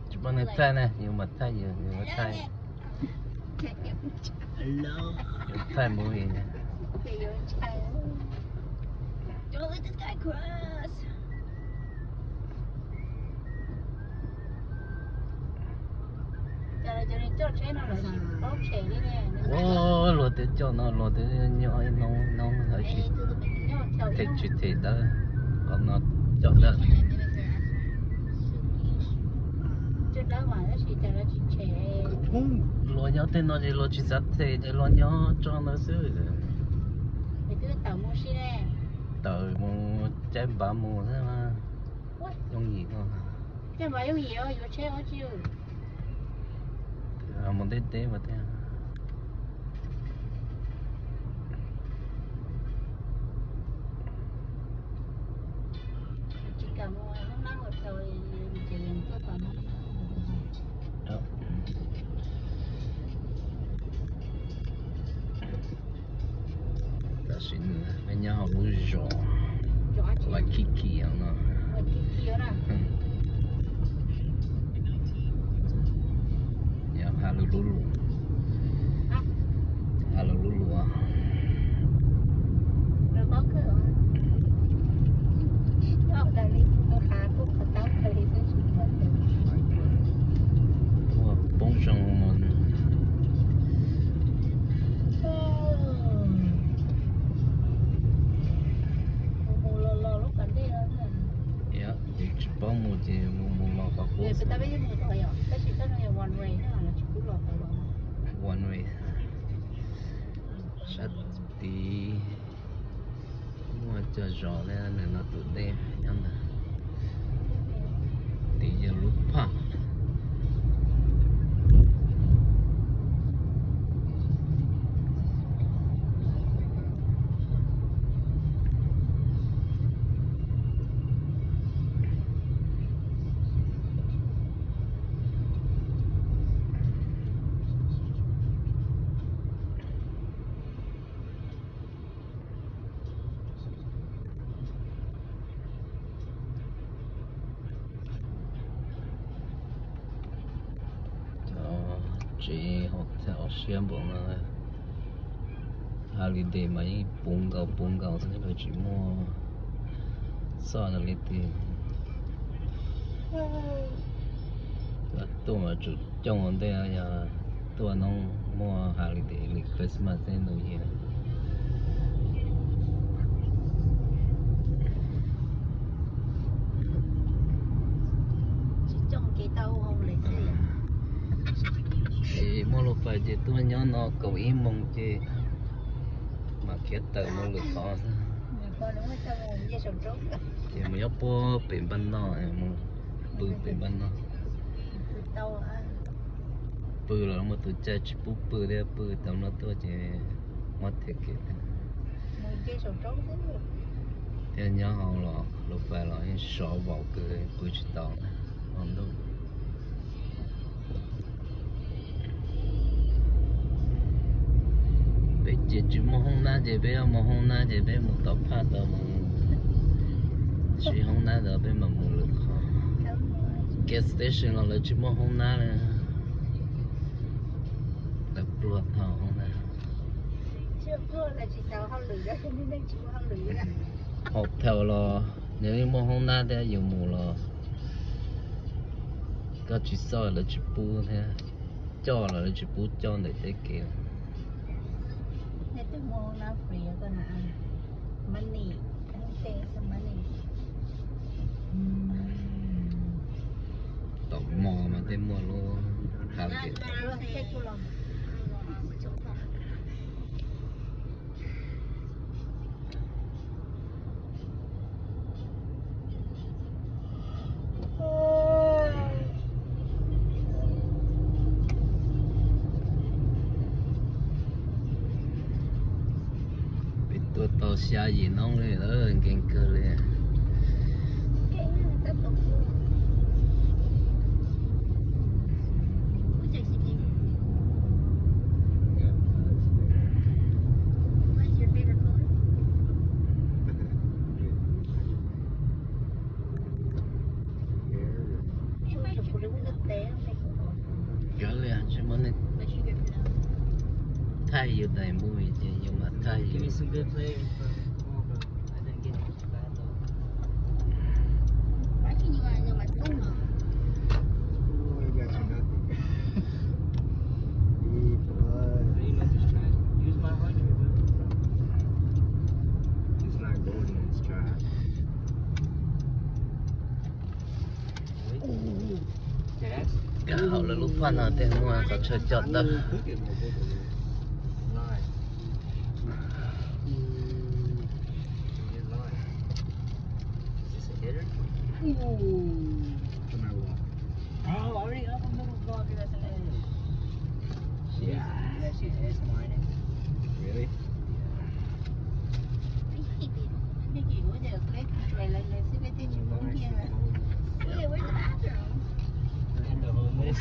Tsis pom nws thaij ne, yus mam thaij, yus yuav thaij, yuav thaij movie ne. Ua luag twb coj no, luag twb nyob ib hnub hnub hais tias them tsis them dawb, qhov no coj dawb. Luag nyob tej no ces luag tsis xav them ces luag nyob tso ntawd xwb. Tawm mus caij npav mus xwb. Yooj yim no. Mus ntev ntev mas thiaj. Tam sim no peb nyob hauv lub zos Waikiki no. Yog Honolulu, Honolulu. Tuaj poob zoo mus. Yog tsis paub mus ces mus mus los qhov qub. One way. Sab tid muaj cov zos thiab, ntawm no tus dej nyob ntawd. Tid yog lub phaj. Tsev hotel siab npaum no, holiday mas yeej puv nkaus puv nkaus xwb, tsis muaj txoj li tiag. Tuaj mas tsum coob ua ntej, yog tuaj no muaj holiday li Christmas thiab New Year. Ces muaj lus pais ces tuaj nyob no kaum ib moos ces mam khiav tawm mus lwm qhov xwb. Ces mus nyob puag pem npaj no, mus pw pem npaj no. Pw los muaj tus caij tsis pub pw thiab, pw tau no tuaj ces muab them kev. Thiab nyob hauv los lus pais los yeej sov vaum kawg, pw tsis tau hauv ntuj. Peb ces tsis muaj hoob nab ces peb mus hoob nab ces peb mus tom phaj tod mus siv hoob nab tod peb mam mus lwm qhov. Gas station los lawv tsis muaj hoob nab li. Lawv pluag tau hoob nab. Hotel los nws yeej muaj hoob nab thiab, yus mus los koj tsis xauj lawv tsis pub thiab, coj los lawv tsis pub coj ntawm tej kev. Tom mos mas tej muaj lub ha tias. Peb tuaj tau xya yim hnub li lawm, nkees kawg li. Tsis muaj neeg thaij yus daim movie ces yus mam thaij yus. Kag hauv lawv lub paj no tej muaj qhov chaw coj tawm. Bro, hurry up and little vlog, that's an edge. Jeez, you guys see this morning? Really? Nikki, ua cas clip ruam lawm xwb, peb twb tsis poob kiag. Wait, where's the bathroom? And the homeless.